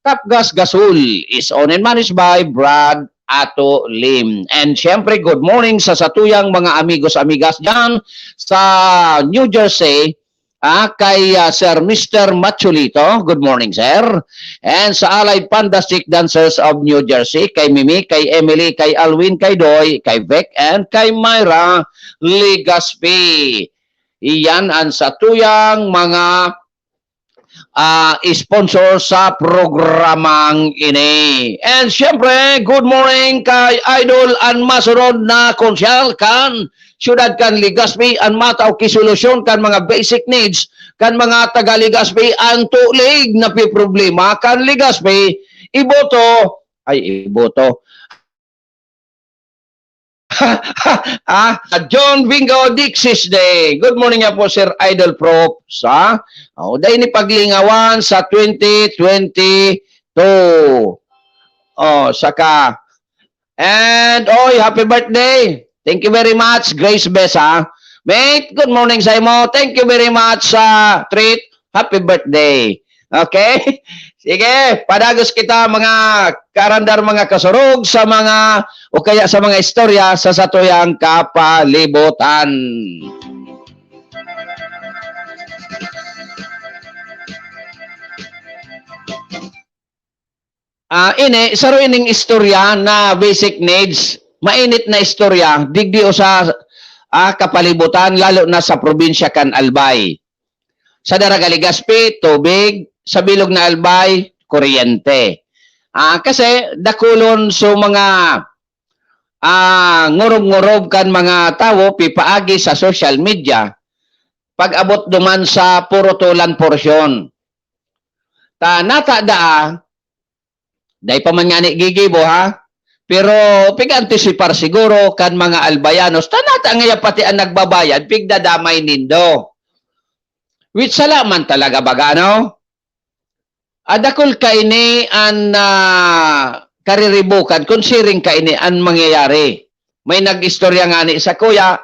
Top Gas Gasol is owned and managed by Brad Ato Lim. And syempre, good morning sa satuyang mga amigos, amigas diyan sa New Jersey, ah, kay, ah, Sir Mister Machulito. Good morning, sir. And sa Allied Fantastic Dancers of New Jersey, kay Mimi, kay Emily, kay Alwin, kay Doy, kay Vic, and kay Myra Legaspi. Iyan ang satuyang mga, ah, sponsor sa programang ini. And syempre, good morning kay Idol an masunod na konsyal kan siyudad kan Legazpi, an matao ki solusyon kan mga basic needs kan mga taga Legazpi, an tulig na piproblema kan Legazpi, iboto, ay, iboto. Ah, John Bingo Dixis Day. Good morning nga po, Sir Idol Prof. Sa, oh, dahil ni paglingawan sa twenty twenty-two. Oh, saka, and, oy, happy birthday. Thank you very much, Grace Besa. Mate, good morning sa imo. Thank you very much sa treat. Happy birthday. Okay? Sige, padagos kita, mga karandar, mga kasurog, sa mga, o kaya sa mga istorya sa satuyang kapalibutan. Ah, ini, saro ining istorya na basic needs, mainit na istorya, digdi o sa, ah, kapalibutan, lalo na sa probinsya kan Albay. Sa Daraga Legazpi, tubig, sa bilog na Albay, kuryente. Ah, kasi dakulon so mga, ah, ngorob-ngorob kan mga tawo pipaagi sa social media, pag-abot duman sa Puro Tolan porsyon. Ta nata daa, dai pa man ngani gigibo, ha? Pero pig-antisipar siguro kan mga Albayanos, ta nata ngaya pati an nagbabayad, pigdadamay nindo. Which sala man talaga baga, ano? Ah, dakul kaini an, ah, kariribukan kun siring kaini an mangyayari. May nag-istorya ngani sakuya,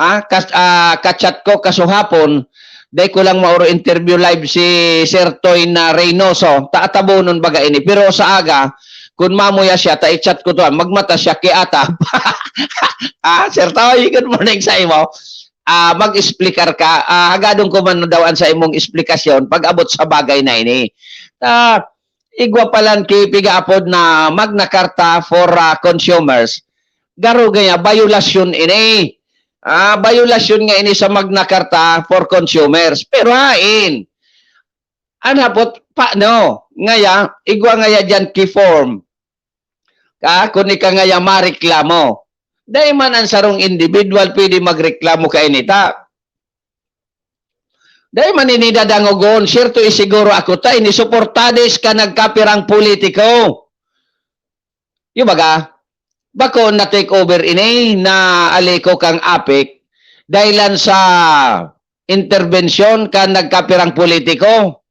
ah, kas-, ah, ka-chat ko kasuhapon, dai ko lang maoro interview live si Sir Toy na Reynoso, ta atabonon baga ini. Pero sa aga, kun mamuya siya, ta i-chat ko to, ah, magmata siya ki Atap. Ah, Sir Toy, good morning sa imo. Ah, mag-explicar ka. Ah, hagadon ko man daw an sa imong eksplikasyon pag-abot sa bagay na ini. Ah, igwa palan ki pigaapod na Magna Carta for, ah, consumers. Garo gaya, bayolasyon ini. Ah, bayolasyon nga ini sa Magna Carta for consumers. Pero hain, an hapot, Paano? Ngaya, igwa ngaya diyan ki form. Ka, kun ika ngaya mareklamo. Dai man ang sarong individual pwede magreklamo kainita. Dai man ini dadangogon, siyerto isiguro ako ta, ini suportades ka nagkapirang politiko. Yung baga, bako na take over ini na aliko kang APEC dahilan sa interbensyon kan nagkapirang politiko.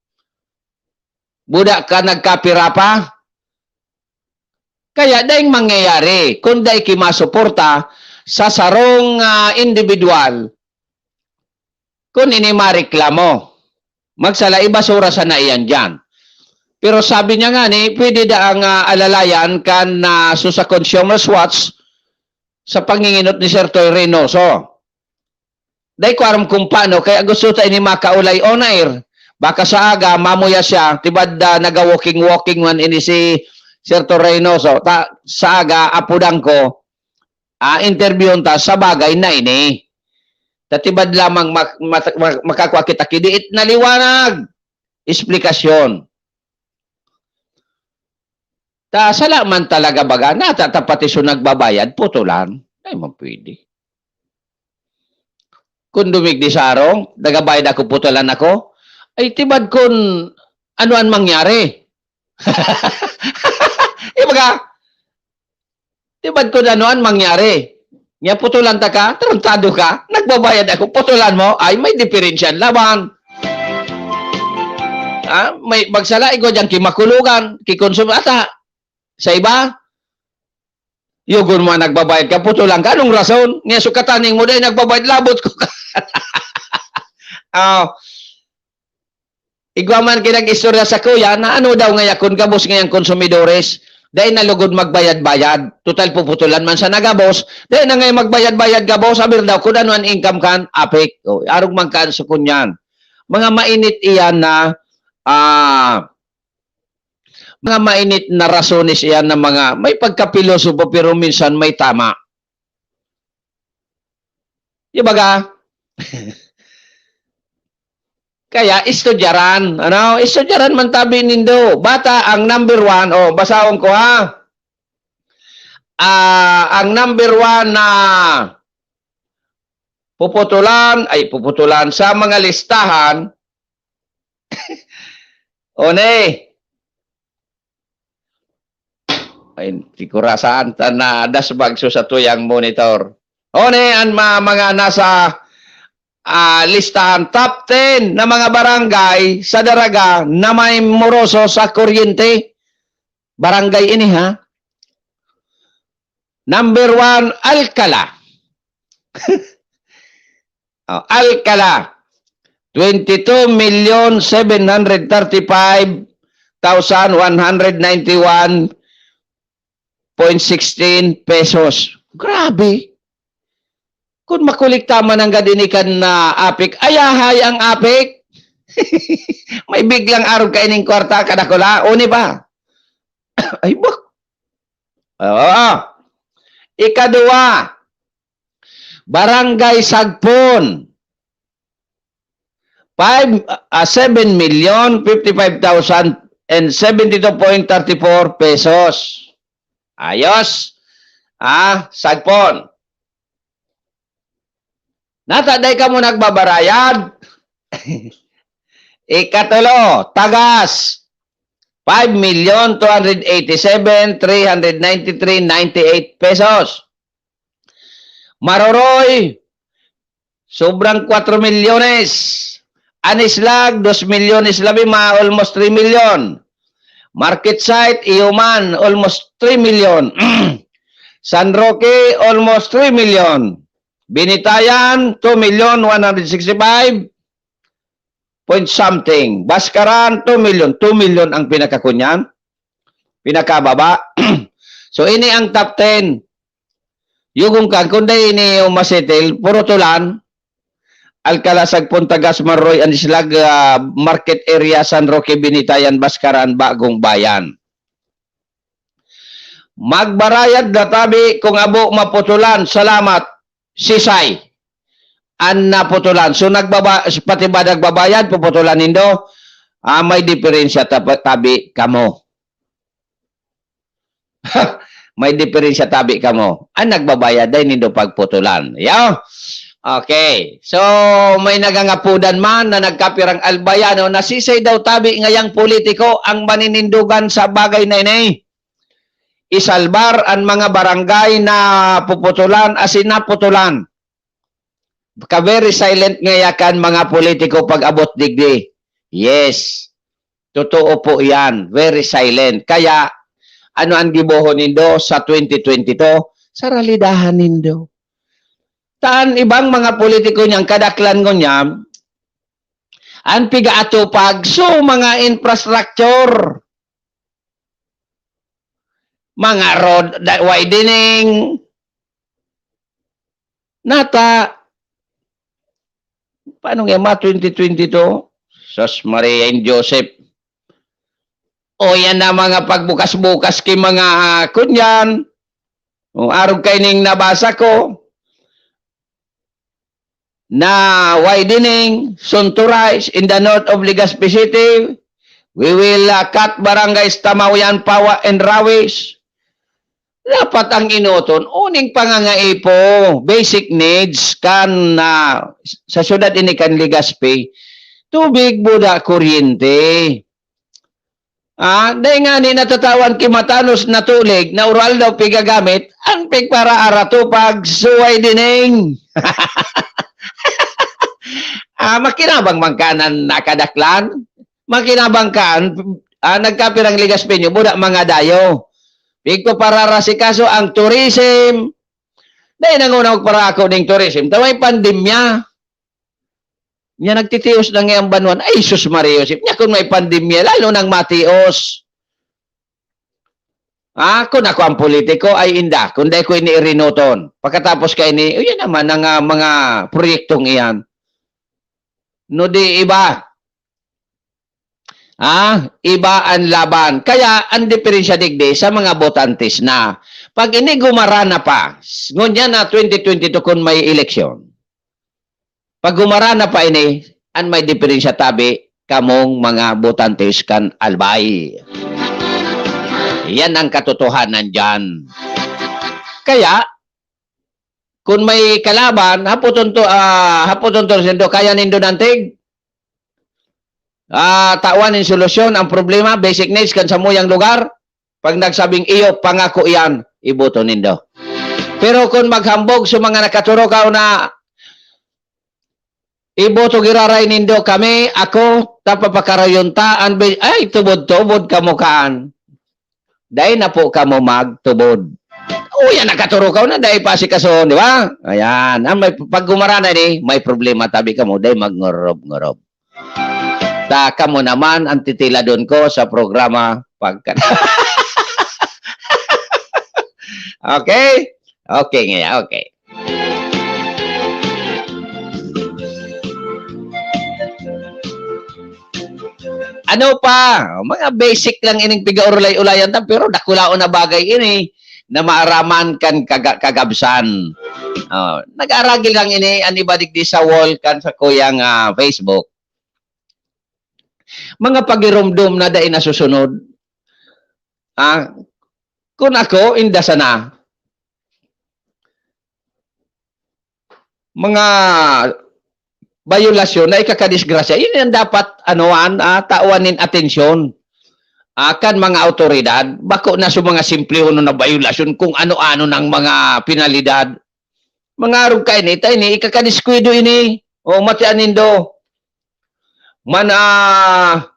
Buda ka nagkapira pa. Kaya daing mangyayari, kung dai ki masuporta sa sarong, ah, individual, kun ini mareklamo, magsala, ibasura sana iyan diyan. Pero sabi niya nga ni, pwede daang, ah, alalayan kan, ah, Susa Consumers Watch sa panginginot ni Sir Toy Reynoso. Dai ko aram kung paano, kaya gusto ta ini makaulay on air. Baka sa aga, mamuya siya, tibad, ah, naga-walking-walking man ini si Sir Toy Reynoso. Ta, sa aga, apudan ko, ah, interviewon ta sa bagay na ini. Ta tibad lamang mak-, mat-, mak-, makakua kita ki diit na liwanag, eksplikasyon. Ta sala man talaga baga, nata ta pati so nagbabayad, putulan. Ay, man pwede. Kun dumigdi sa arong, nagabayad ako, putulan ako. Ay, tibad kun ano an mangyari. Ibaga, tibad kun ano an mangyari. Nga putulan ta ka, tarantado ka, nagbabayad ako, putulan mo, ay may diferensya laban. Ah, may magsala, igwa dyan, kimakulugan, kikonsum-, ata, sa iba, yugon mo, nagbabayad ka, putulan ka, anong rason? Nga sukataning mo, dahil nagbabayad, labot ko ka. Ah, igwa man kinag-istorya sa kuya na ano daw ngaya kun gabos ngayang konsumidores, dai na lugod magbayad-bayad. Total puputulan man sa nagabos, dai na ngay magbayad-bayad gabos, sabi daw kun ano an income kan APEC. O, arog man kan sa kunyan. Mga mainit iyan na, ah, mga mainit na rasones iyan na mga may pagkapilosopo pero minsan may tama. Di ba ka? Kaya estudyaran, ano? Estudyaran man tabi nindo. Bata ang number one. O, basahon ko, ha? Ah, ang number one na puputulan, ay, puputulan sa mga listahan, o, ne, ay, siguro saan ta na dasbag so sa tuyang monitor. O, ne, ang ma-, mga nasa, ah, listahan, top ten na mga barangay sa Daraga na may moroso sa kuryente. Barangay ini, ha? Number one, Alcala. Oh, Alcala, twenty-two million seven hundred thirty-five thousand one hundred ninety-one point sixteen pesos. Grabe. Kung makolekta man nanggad ini kan, ah, APEC, ayahay ang APEC. May biglang arog kaining kwarta, kadakula. Uni ba? Ay, ba? Oo. Ikaduwa, Barangay Sagpon. Five, ah, seven million fifty-five thousand and seventy-two point thirty-four pesos. Ayos. Ah, Sagpon. Nata, dai kamo nagbabarayad. Ikatulo, Tagas. Five million two hundred eighty-seven three hundred ninety-three ninety-eight pesos. Maroroy, sobrang kwatro milyones. Anislag, dos milyones labi ma, almost three million. Market site, iyo man, almost three million. San Roque, almost three million. Binitayan, two million one hundred sixty-five point something. Baskaran, two million. Two million ang pinakakunyan. Pinakababa. So, ini ang top ten. Yugon kan, kung dai ini umasettle, purutulan, Alcala, Sagpon, Tagas, Maroroy, Anislag, ah, Market Area, San Roque, Binitayan, Baskaran, Bagong Bayan. Magbarayad na tabi kung abo maputulan. Salamat. Sisay an naputulan. So, nagbaba-, pati ba nagbabayad, puputulan nindo? Ah, may diferensya ta-, tabi kamo. May diferensya tabi kamo. Ang nagbabayad, dai nindo pagputulan. Yo? Okay. So, may nagangapudan man na nagkapirang Albayano, nasisay daw tabi ngayang politiko ang maninindugan sa bagay na ini. Isalbar ang mga barangay na puputulan, asin naputulan. Ka very silent ngaya kan mga politiko pag-abot digdi. Yes. Totoo po yan. Very silent. Kaya, ano ang gibohon nindo sa twenty twenty-two? Saralidahan nindo. Tan ibang mga politiko niyang kadaklan ngunyan, ang pigaatupag, so, mga infrastructure, mga road da-, widening. Nata, paano nga ma twenty twenty-two? Sus, Maria and Joseph. O, yan na mga pagbukas-bukas ki mga, ah, kunyan. O, arog kaining nabasa ko. Na widening, Sunturais in the north of Legazpi City. We will, uh, cut barangays Tamaoyan, Pawa, and Rawis. Dapat ang inoton, uning pangangaipo, basic needs, kan, ah, sa syudad ini kan Legazpi, tubig, buda, kuryente. Ah, dai ngani natatawan ki matanos na tulig na oral daw pigagamit, an pigparaarato pag suway dining. Ah, makinabang man ka nan nakadaklan? Makinabang ka, ah, nagkapirang Legazpeño, buda mga dayo. Pigpapararasikaso ang tourism. Dai nanguna magparako ning tourism. Ta may pandemya. Nya nagtitios na ngayang banwan. Ay, sus, Maria Joseph. Nya kun may pandemya, lalo nang matios. Ah, kun ako ang politiko, ay inda. Kun dai ko ini irinoton. Pagkatapos ka ini, uyan naman ang, ah, mga proyektong iyan. No di iba. Ah, iba ang laban. Kaya ang diferensya digdi sa mga botantes na. Pag ini gumarana pa, ngunyan na twenty twenty-two kun may eleksyon, pag gumarana pa ini, an may diferensya tabi, kamong mga botantes kan Albay. Yan ang katotohanan diyan. Kaya, kun may kalaban, hapoton to, ah, hapoton to nindo, kaya nindo nantig? Ah, tawan nin solusyon ang problema, basic needs kan samuyang lugar. Pag nagsabing iyo, pangako iyan, iboto nindo. Pero kun maghambog sa mga nakaturukaw na iboto giraray nindo kami, ako, tapapakarayon ta, an bi-, ay, tubod-tubod kamo kaan. Dai na po kamo magtubod. Uya, nakaturukaw na, dai pa asikasohon, di ba? Ayan. Ang may, pag gumara na ini, may problema tabi kamo, dai magngorob-ngorob. Ta kamo naman ang titiladon ko sa programa pagka-, okay? Okay nga, okay. Ano pa? Mga basic lang ining pigaulay-ulayan ta, pero dakulaon na bagay ini na maaraman kan kaga-, kagabsan. Oh, nag-aragil lang ini an iba digdi sa wall kan sa kuyang, ah, Facebook. Mga pagiromdom na dai nasusunod. Ah, kun ako, inda sana. Mga bayolasyon na ikakadisgrasya. Yun ang dapat, ano, an-, ah, tawan nin atensyon. Ah, kan mga awtoridad, bako na sa mga simple uno na bayolasyon kung ano-ano ng mga penalidad. Mga arog kaini, ta ini, ikakadiskuido ini. O, matian nindo. Man, ah,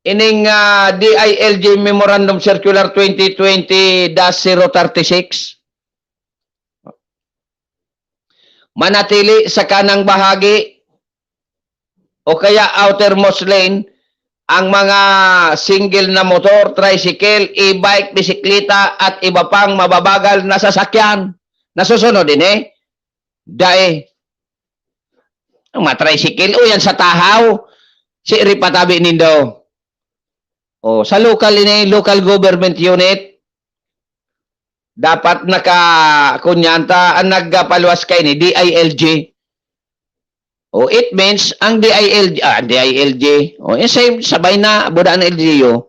ining, ah, D I L G Memorandum Circular twenty twenty dash zero thirty-six. Manatili sa kanang bahagi o kaya outermost lane ang mga single na motor, tricycle, e-bike, bisikleta, at iba pang mababagal na sasakyan. Nasusunod ini? Dai. Ang mga tricycle, o yan sa Tahaw, siring pa tabi nindo. O, sa local ini, local government unit, dapat naka-, kunyanta, ang nagpaluwas kaini, D I L G. O, it means, ang D I L G, ah, D I L G, o, yung same, sabay na, buda ang L G U,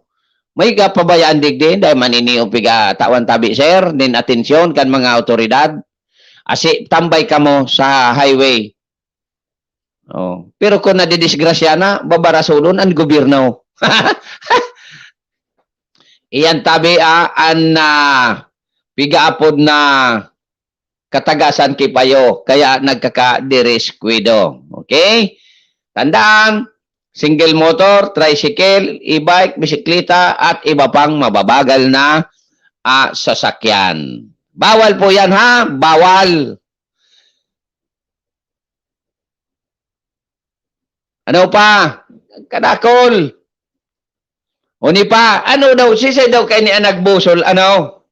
may kapabayaan digdi, dahil maniniyo piga tawan tabi, sir, nin atensyon kan mga awtoridad. Asi, tambay kamo sa highway. Oh, pero kung nadidisgrasya na, babarasulon ang gobyerno. Iyan tabi, ah, an, ah, pigaapod na katagasan ki payo, kaya nagkakadiriskwidho. Okay? Tandaan, single motor, tricycle, e-bike, bisikleta, at iba pang mababagal na, ah, sasakyan. Bawal po yan, ha? Bawal. Ano pa? Kadakol. O ni pa, ano daw, sisay daw kaini an nagbusol, ano?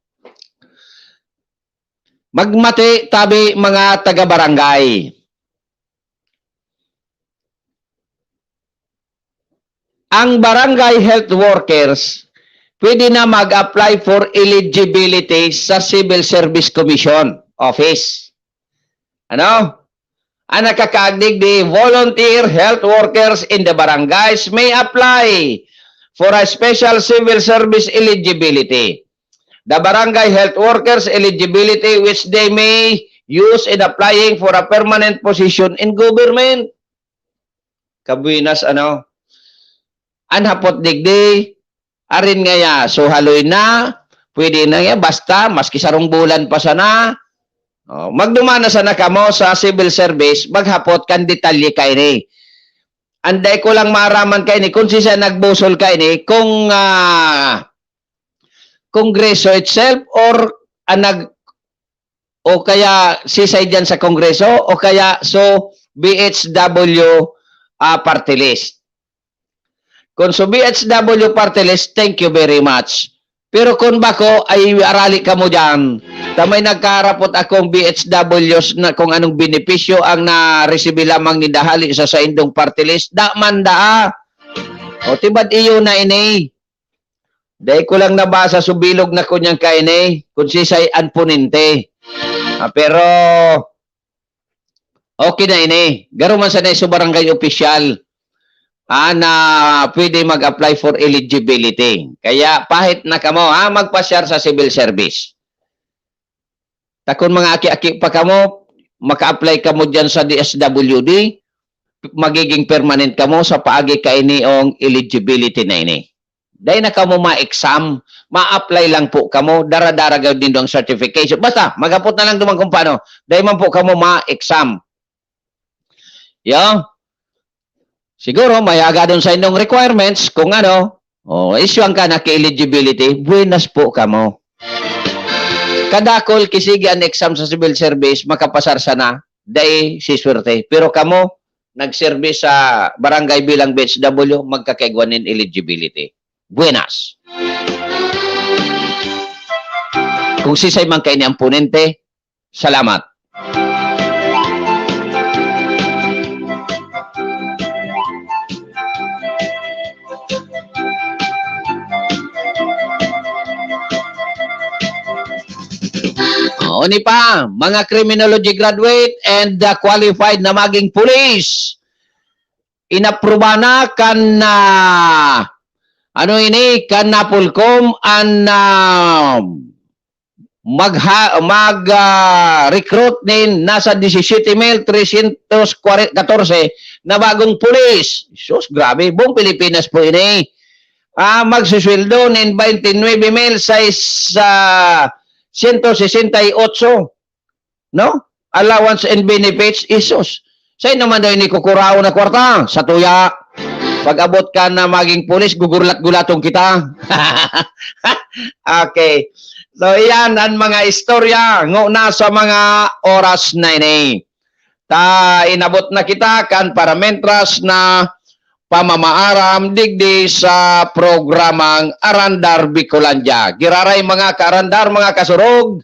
Magmati tabi, mga taga-barangay. Ang barangay health workers, pwede na mag-apply for eligibility sa Civil Service Commission Office. Ano? Ang nakakaagdig di, volunteer health workers in the barangays may apply for a special civil service eligibility. The barangay health workers eligibility which they may use in applying for a permanent position in government. Kabuinas, ano? An hapot digdi, arin ngaya, so haloy na, pwede na ngaya, basta, maski sarong bulan pa sana, oh, magduman na sana kamo sa civil service, maghapot kan detalye kaini. Anday ko lang maaraman kaini, kung sisay nagbusol kaini, kung, ah, Kongreso itself or ang nag-, o kaya sisay diyan sa Kongreso o kaya so B H W, ah, party list. Kung so B H W party list, thank you very much. Pero kung bako, ay arali kamo diyan. Ta may nagkarapot akong B H Ws na kung anong benepisyo ang naresibi lamang ninda hali sa saindong party list. Da man daa. O, tibad iyo na ini. Dai ko lang nabasa so bilog na kunyang kaini, kung sisay an ponente. Ah, pero okay na ini. Garo man sana so barangay opisyal, ah, na pwede mag-apply for eligibility. Kaya pahit na kamo, ha, magpasyar sa civil service. Ta kun mga aki-aki pa kamo, maka-apply kamo diyan sa D S W D, magiging permanent kamo sa paagi kaini ong eligibility na ini. Dai na kamo ma-exam, ma-apply lang po kamo, dara-dara gayud nindo ang certification. Basta, maghapot na lang duman kung paano, dai man po kamo ma-exam. Yo? Siguro, may agadon sa indong requirements, kung ano, o, isyuhan ka na ki-eligibility, buenas po kamo. Kadakol, kisigi an exam sa civil service, makapasar sana, dai si swerte. Pero kamo, nagserbi sa barangay bilang B H W, magkakaigwa nin eligibility. Buenas. Kung sisay man kaini ang ponente, salamat. O, ni pa, mga criminology graduate and, uh, qualified na maging pulis. Inapruba na kan, ah, ano ini, kan Napolcom an, ah, magha-, mag, ah, recruit nin nasa disisete mil tresyentos katorse na bagong pulis. Sus, grabe. Buong Pilipinas po ini. Ah, magsusweldo nin baynte nuebe mil sais, ah, siyento sesenta y otso. No? Allowance and benefits, isos. Sa'yo naman daw ini kukuraon na kwarta? Sa tuya. Pag-abot ka na maging pulis, gugurlat-gulatong kita. Okay. So, iyan ang mga istorya ngona sa mga oras na ini. Ta inabot na kita kan paramentras na pamamaaram digdi sa programang Arandar Bicolandia. Giraray, mga kaarandar, mga kasurog,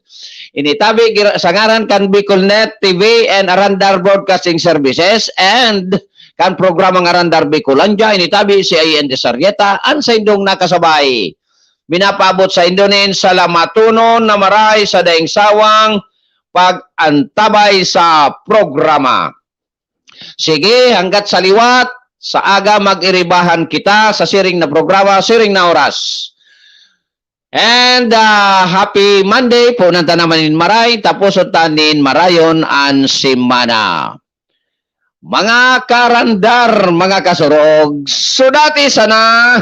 initabi gira-, sa ngaran kan Bicolnet T V and Arandar Broadcasting Services and kan programang Arandar Bicolandia, initabi si Ian de Sarrieta, an saindong nakasabay. Minapaabot saindo nin salamatonon na maray sa daing sawang pag-antabay sa programa. Sige, hanggat sa liwat, sa aga mag-iribahan kita sa siring na programa, siring na oras. And, ah, happy Monday, punan ta naman nin maray, taposon ta nin marayon an semana. Mga karandar, mga kasurog, sudati sana.